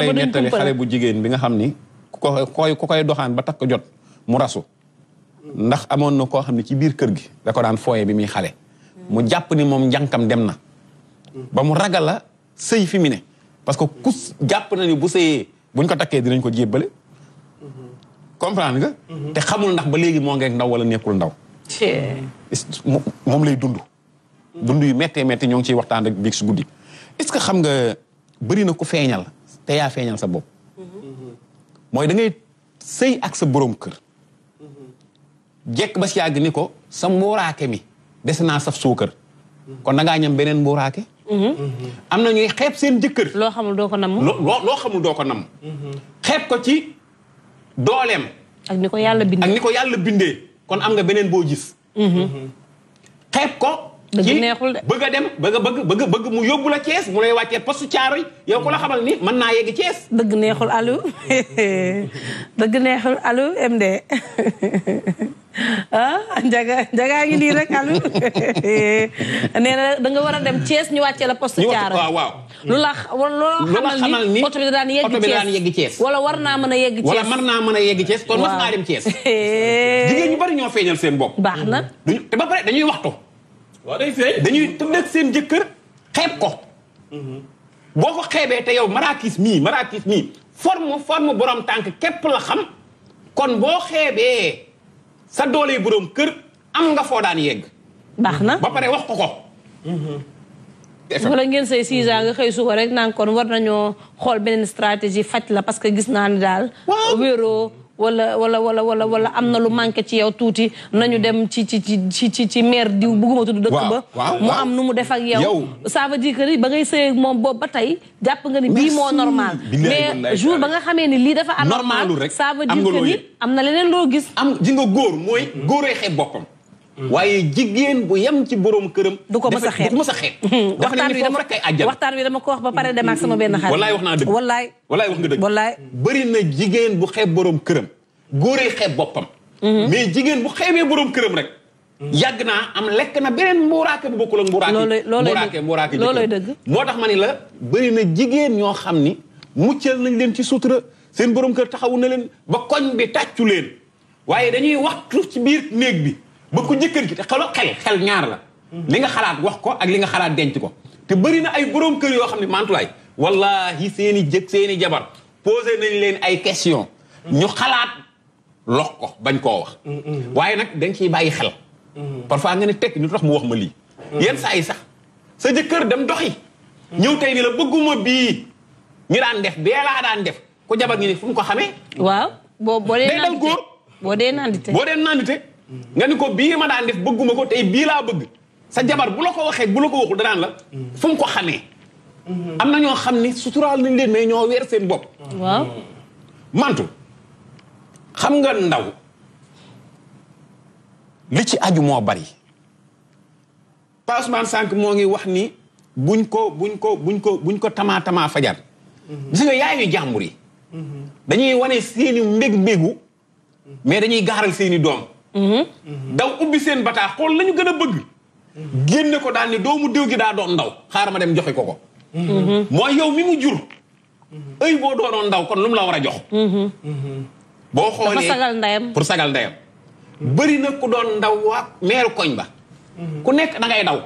lay nettali xale bu jigéen bi nga xam ni ku koy doxaan ba takk jot mu rasu ndax amoon na koo xam ne ci biir kër gi da ko daan fooye bi muy xale mu jàpp ni moom njànkam dem na ba mu ragal la sëy fi mu ne parce que ku jàpp na ni bu sëyee buñ ko takkee dinañ ko jébbale comprendre nga te xamul ndax ba léegi moo ngeeg ndaw wala nekkul ndaw moom lay dund yu méttee métti ñoo ngi ciy waxtaan rek biig si guddi est-ce que xam nga bëri na ku feeñal te yaa feeñal sa bopp mooy da ngay sëy ak sa borom kër jekk ba si yàgg ni ko sa mbooraake mi des naa saf suukar kon da ngaa ñam beneen mbooraake am na ñuy xeeb seen jëkkër loo xamul doo ko namm loo xamul doo ko namm xeeb ko ci dooleem ak ni ko yàlla bindee kon am nga beneen boo gis xeeb ko dëgg neexul de bëgg a dem bëgg mu yóbbu la Thiès mu lay wàccee poste Thiaroye yow ko la xamal ni mën naa yegg Thiès dëgg neexul allo dëgg neexul allo MD njagaa ngi nii rek allo nee na da nga war a dem Thiès ñu wàccee la poste Thiaroye waaw lu la xamal ni oto bi daan yegg Thiès wala war naa mën a yegg Thiès wala mën naa mën a yegg Thiès kon mas ngaa dem Thiès jigéen ñu bari ñoo feeñal seen bopp baax na te ba pare dañuy waxtu waaw day feeñ dañuy tëdd ak seen jëkkër xeeb ko boo ko xeebee te yow marakis mii forme borom tànk képp la xam kon boo xeebee sa doole borom kër am nga foo daan yegg baax na ba pare wax ko wala ngeen say 6 ans nga xëy suba rek naan kon war nañoo xool beneen stratégie faj la parce que gis naa ni daal wéeroo wala am na lu manqué ci yow tuuti nañu dem ci maire diw bugguma tudd dëkk ba mu am nu mu def ak yow ça veut dire que ba ngay sëy moom boobu ba tey jàpp nga ni bii moo normal mais jour ba nga xamee ni lii dafa anormal ça veut dire que ni am na leneen loo gis ji nga góor mooy góoree xeeb boppam waaye jigéen bu yem ci borom këram du ko mës a xeeb waxtaan wi dama ko wax ba pare dem ak sama benn xarit wallaay wax naa dëgg wallaay wax nga dëgg wallaay bëri na jigéen bu xeeb borom këram góoree xeeb boppam mais jigéen bu xeebee borom këram rek yàgg naa am lekk na beneen mbuuraake bu bokkul ak mbuuraake loolooy dëgg moo tax ma ni la bëri na jigéen ñoo xam ni muccal nañ leen ci sutura seen borom kër taxawu na leen ba koñ bi tàccu leen waaye dañuy waxtu ci biir néeg bi ba ko jëkkër gi te xel ñaar la li nga xalaat wax ko ak li nga xalaat denc ko te bëri na ay borom kër yoo xam ne mantulaay wallahi seeni jabar posé nañ leen ay question ñu xalaat lox ko bañ koo wax waaye nag dañ ciy bàyyi xel parfois nga ne tekk ñu tax mu wax ma lii yenn saa yi sax sa jëkkër dem doxi ñëw tey ni la bëgguma bii ñu daan def bee laa daan def ku jabar ngi ni fu mu ko xamee waaw boo dee day dal góor boo dee nandite nga ni ko bii ma daan def bëgguma ko tey bii laa bëgg sa jabar bu la ko waxee bu la ko waxul danaan la fu mu ko xamee am na ñoo xam ni suturaal nañ leen mais ñoo weer seen bopp waaw mantu xam nga ndaw li ci aju moo bari Pa Ousmane sànq moo ngi wax ni buñ ko tamaa fajar gis nga yaayu jàmbur yi dañuy wane seeni mbég-mbégu mais dañuy gaaral seeni doom daw ubbi seen bataa xool lañu gën a bëgg génne ko daal ni doomu diw gi daa doon ndaw xaaral ma dem joxe ko mooy yow mi mu jur ëy boo doonoon ndaw kon lu mu la war a jox boo xoolee pour sagal ndeyam bëri na ku doon ndaw waa meeru koñ ba ku nekk da ngay daw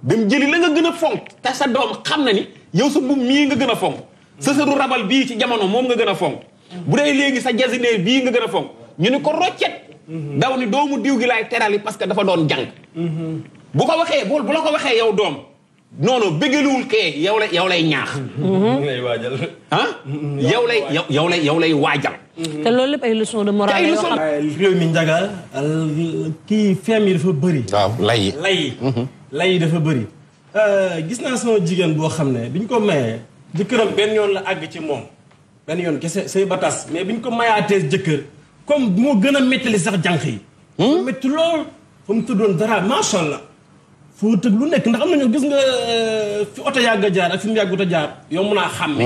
dem jëli la nga gën a fonk te sa doom xam na ni yow sa mbubb mii nga gën a fonk sa sëru rabal bii ci jamono moom nga gën a fonk bu dee léegi sa jasineer bii nga gën a fonk ñu ni ko roccet daw ni doomu diw gi laay terali parce que dafa doon jàng bu ko waxee bu la ko waxee yow doom non bëggaluwul kee yow lay ñaax lay waajal ah yow lay waajal te loolu lépp ay leçon de morale yoo xam réew mi njaga kii feem yi dafa bëri waaw lay yi dafa bëri gis naa sama jigéen boo xam ne biñ ko mayee jëkkëram benn yoon la àgg ci moom benn yoon kese say batas mais biñ ko mayaatee jëkkër comme moo gën a méttali sax jànq yi métti lool fa mu tuddoon dara macha allah foo tëg lu nekk ndax am nañu gis nga fi oto yàgg a jaar ak fi mu yàggut a jaar yow mun a xàmme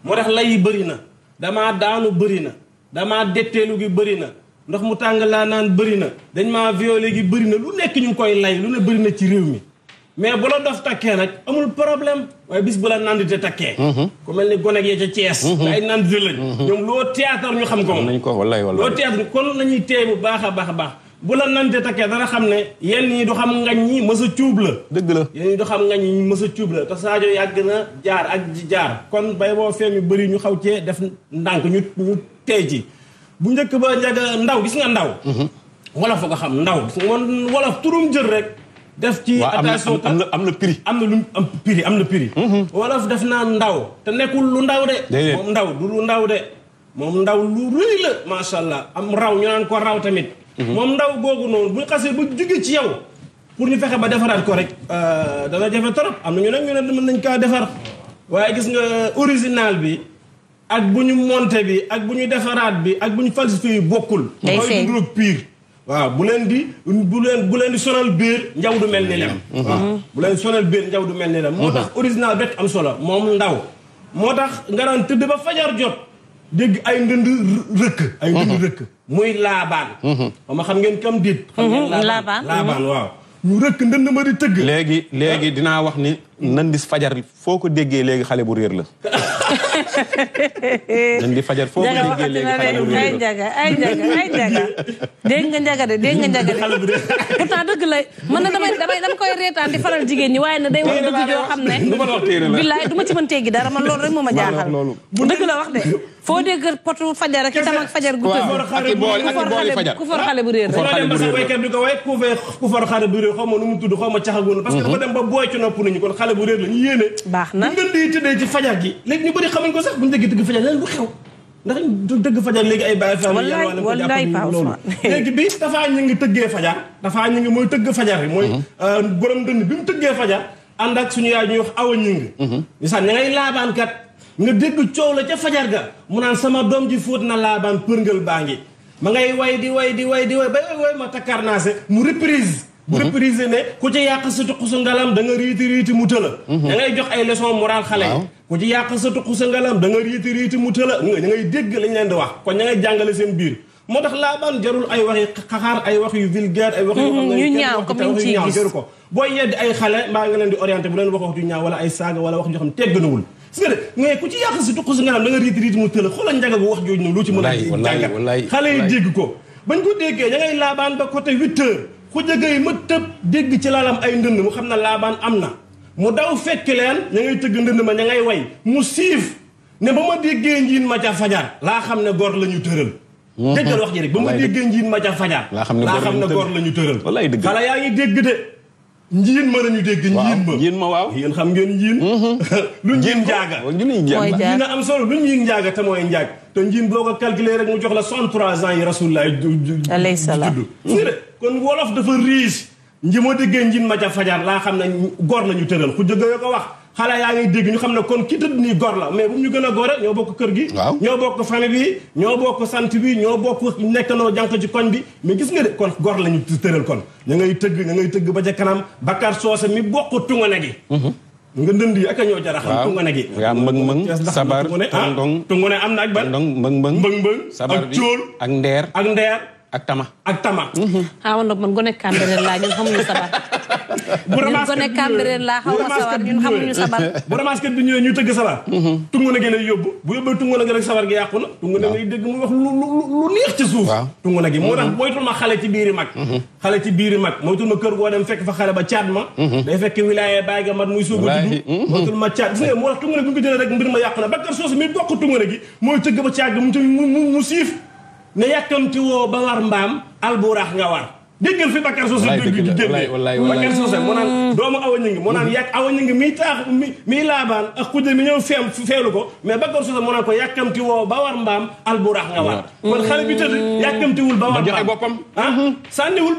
moo tax lay yi bëri na damaa daanu bëri na damaa detteelu gi bëri na ndox mu tàng laa naan bëri na dañ maa violé gi bëri na lu nekk ñu ngi koy lay lu ne bëri na ci réew mi mais bu la dof takkee nag amul problème waaye bis bu la nandite takkee ku mel ni gone yee ca Thiès ay nandite lañ ñoom loo théâtre ñu xam ko moom nañ ko wallaay loo théâtre kon nañuy teey bu baax a baax a baax bu la nandite takkee dana xam ne yenn ñi du xam ngañ ñi mës a cuub la dëgg la yenn ñi du xam ngañ ñi mës a cuub la te Sadio yàgg na jaar ak jaar kon bay boo feem yu bëri ñu xaw cee def ndànk ñu teey ci bu njëkk ba njaga ndaw gis nga ndaw wolof fa ko xam ndaw moom wolof turum jël rek def ci attention am na prix am na lu am na prix wolof def naa ndaw te nekkul lu ndaw de moom ndaw du lu ndaw de moom ndaw lu rëy la macha allah am raw ñu naan ko raw tamit moom ndaw googu noonu bu ñu xasee ba jóge ci yow pour ñu fexe ba defaraat ko rek dana jafe trop am na ñu ne mën nañ kaa defar waaye gis nga original bi ak bu ñu monté bi ak bu ñu defaraat bi ak bu ñu falsifié yi bokkul mooy du pire waaw bu leen di sonal biir njaw du mel ni lem waaw bu leen sonal biir njaw du mel ni lem moo tax original rek am solo moom ndaw moo tax nga daan tëdd ba fajar jot dégg ay ndënd rëkk muy laabaan xam ngeen kam dit xam ngeen laabaan waaw ñu rëkk ndënd ma di tëgg léegi dinaa wax ni nandis fajar foo ko déggee léegi xale bu réer la nandi fajar foo ko déggee léegi xale bu réer la ay njaga dégg nga njaga de pourtant dëgg la man na dama koy reetaan di faral jigéen ñi waaye na day wax dëgg joo xam ne billaay du ma ci mën teggi dara man loolu rek moo ma jaaxal dëgg la wax de foo dégg potu fajar ak itam ak fajar gu tëdd ku for xale bu réer waykat bi ko way ku for xale bu réer xaw ma nu mu tudd xaw ma caxagoon parce que dafa dem ba booy ci nopp nañu kon xale bu réer la ñu yéene baax na bu ngeen di tëddee ci fajar gi léegi ñu bëri xamuñ ko sax bu ñu déggee tëgg fajar leen lu xew ndax dëgg fajar léegi ay bàyyi fajar wallaay loolu léegi bi dafaa ñu ngi tëggee fajar dafaa ñu ngi mooy tëgg fajar bi mooy borom dënd bi mu tëggee fajar ànd ak suñu yaay ñuy wax awa ñing ñu sax ña ngay laabaankat nga dégg coow la ca fajar ga mu naan sama doom ji fóot na laabaan përngal baa ngi ma ngay way di bay way ma takkarnaase mu reprise bu reprise ne ku ci yàq sa tuq sa ngalam da nga riiti mu tëla da ngay jox ay leçon morale xale yi ku ci yàq sa tuq sa ngalam da nga riiti mu tëla da ngay dégg lañ leen di wax kon ña ngay jàngale seen biir moo tax laabaan jarul ay waxi xaxaar ay wax yu vulgaire ay wax yu ñaaw comme ñu ciy gis jaru ko booy yedd ay xale mbaa nga leen di orienté bu leen wax yu ñaaw wala ay saaga wala wax joo xam tegganawul gis nga de mais ku ci yàq sa tuq sa ngalam da nga riiti mu tëla xoolal njaga bu wax jooju noonu loo ci mën a jàngat xale yi dégg ko bañ ko déggee ña ngay laabaan ba côté 8 heures ku jëgay ma tëb dégg ci laalam ay ndënd mu xam na laabaan am na mu daw fekk leen ña ngay tëgg ndënd ma ña ngay way mu siif ne ba ma déggee njiin ma ca fajar laa xam ne góor la ñu tëral déggal wax ji rek ba ma déggee njiin ma ca fajar laa xam ne góor la ñu tëral xale yaa ngi dégg de njiin ma lañu dégg njiin ma waaw yéen xam ngeen njiin lu njiin njaaga njiin a am solo lu njiin njaaga te mooy njaag te njiin boo ko calculer rek mu jox la 63 ans yi rasulullah alayhi salaam kon wolof dafa riche nji ma déggee njiin ma ca fajar laa xam ne góor la ñu tëral ku jóge yoo ko wax xale yaa ngi dégg ñu xam ne kon ki tëdd nii góor la mais bu ñu gën a góore ñoo bokk kër gi ñoo bokk famille bi ñoo bokk sant bi ñoo bokk nekkanoo jànq ci koñ bi mais gis nga de kon góor la ñu tëral kon ña ngay tëgg ba ca kanam Bakar Soose mi bokk tungane gi nga ndënd yi ak a ñoo jara xam tungane gi yaa mbëng sabar tungane am na ak ban mbëng sabar ak cóol ak ndeer ak tama man nag man gone Cambérène laa ñun xamuñu sabar ñun gone Cambérène laa xaw ma sabar ñun xamuñu sabar bu ramaskat bi ñëwee ñu tëgg sabar tungane gi lay yóbbu bu yóbbee tungane gi rek sabar gi yàqu na tungane ngay dégg muy wax lu neex ci suuf tungane gi moo tax moytul ma xale ci biiri mag moytul ma kër goo dem fekk fa xale ba caat ma day fekk wilaaye bàyyi ga mat muy suuba dudd moytul ma caat gis nga moo tax tungane bi ñu ko jëlee rek mbir ma yàqu na Bakar Soose mi bokk tungane gi mooy tëgg ba caat mu siif ne yàkkamti woo ba war mbaam alburax nga war déggal fi Bakar Soose dégg Bakar Soose moo naan doomu awa ñi ngi moo naan yàgg awa ñi ngi miy laabaan ak xujje mi ñëw feelu ko mais Bakar Soose moo naan ko yàkkamti woo ba war mbaam alburax nga war kon xale bi tëdd yàkkamtiwul ba war mbaam boppam sànniwul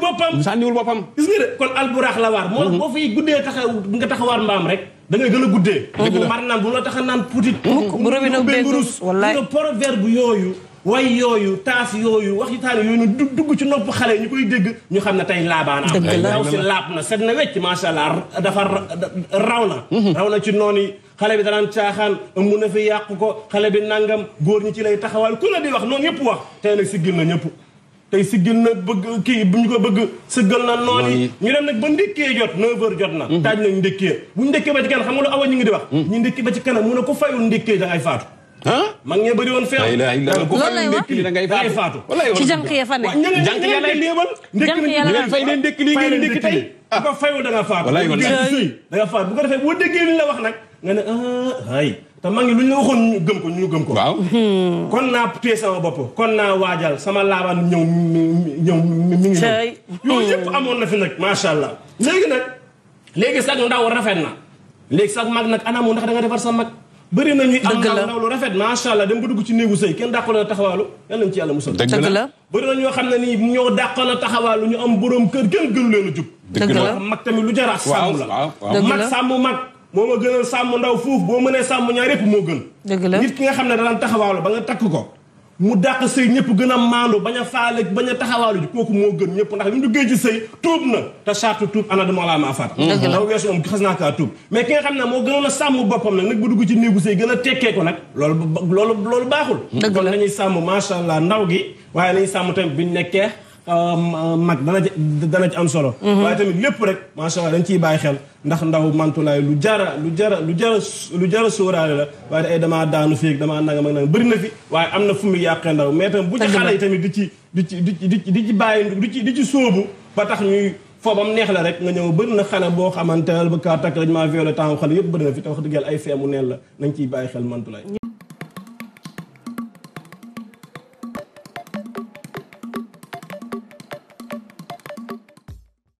boppam gis nga de kon alburax la war moo tax boo fiy guddee nga tax war mbaam rek da ngay gën a guddee mar naan bu la tax a naan putit bu robina bengus wallaay proverbe yooyu way yooyu taas yooyu waxitaane yooyu dugg ci nopp xale yi ñu koy dégg ñu xam ne tey laabaan am daw si laab na set na wecc macha allah dafa raw na ci noonu yi xale bi danaan caaxaan mun na fi yàqu ko xale bi nangam góor ñi ci lay taxawal ku la di wax noonu ñëpp wax tey nag si gil na ñëpp tey siggil na bëgg kii bu ñu ko bëgg sëggal na noonu yi ñu dem nag ba ndékkee jot 9h jot na taaj nañ ndékkee bu ñu ndékkee ba ci kanam xam nga lu awa ñu ngi di wax ñu ndékkee ba ci kanam mu ne ko fayul ndékkee da ngay faatu mag ñee bëri woon feew ku fayul ndékkee da ngay faatu ci jànk ya fa nekk jànk ya lay léebal leen fay leen ndékki li ngeen ndékki tey bu ko fayul da nga faatu da nga faatu bu ko defee boo déggee li la wax nag nga ne ay te mag ñi lu ñu la waxoon ñu gëm ko waaw kon naa téye sama bopp kon naa waajal sama laabaan ñëw mi ngi ñëw yooyu yëpp amoon na fi nag macha allah léegi sax ndaw rafet na léegi sax mag nag anamu ndax da nga defar sa mag bëri na ñuy am ndaw lu rafet macha allah dem ba dugg ci néegu sëy kenn dàqoon na taxawaalu yal nañ ci yàlla musal dëgg la bëri na ñoo xam ne nii ñoo dàqoon na taxawaalu ñu am borom kër kenn gënu leen a jub dëgg la mag tamit lu jar a sàmm la mag sàmm mag moo ma gënal sàmm ndaw foofu boo mënee sàmm ñaar yëpp moo gën dëgg la nit ki nga xam ne daan taxawaalu ba nga takk ko mu dàq sëy ñëpp gën a maandu bañ a faale bañ a taxawaalu ji kooku moo gën ñëpp ndax li mu duggee ci sëy tuub na te charte tuub ana dama laa ma faat daw weesu moom xas naa kaa tuub mais ki nga xam ne moo gënoon a sàmm boppam nag bu dugg ci néegu sëy gën a tekkee ko nag loolu baaxul kon nañuy sàmm macha allah ndaw gi waaye nañuy sàmm tamit biñ nekkee mag dana ci am solo waaye tamit lépp rek macha allah dañ ciy bàyyi xel ndax ndaw mantulaay lu jara sóoraale la waaye ay damaa daanu féeg damaa nangam ak nangam bëri na fi waaye am na fu mu yàqee ndaw mais tamit bu ci xale yi tamit di ci bàyyi di ci sóobu ba tax ñuy foobam neex la rek nga ñëw bëri na xale boo xamante ba kaa takk dañ maa violé temps xale yëpp bëri na fi te wax dëgg yàlla ay feemu neen la nañ ciy bàyyi xel mantulaay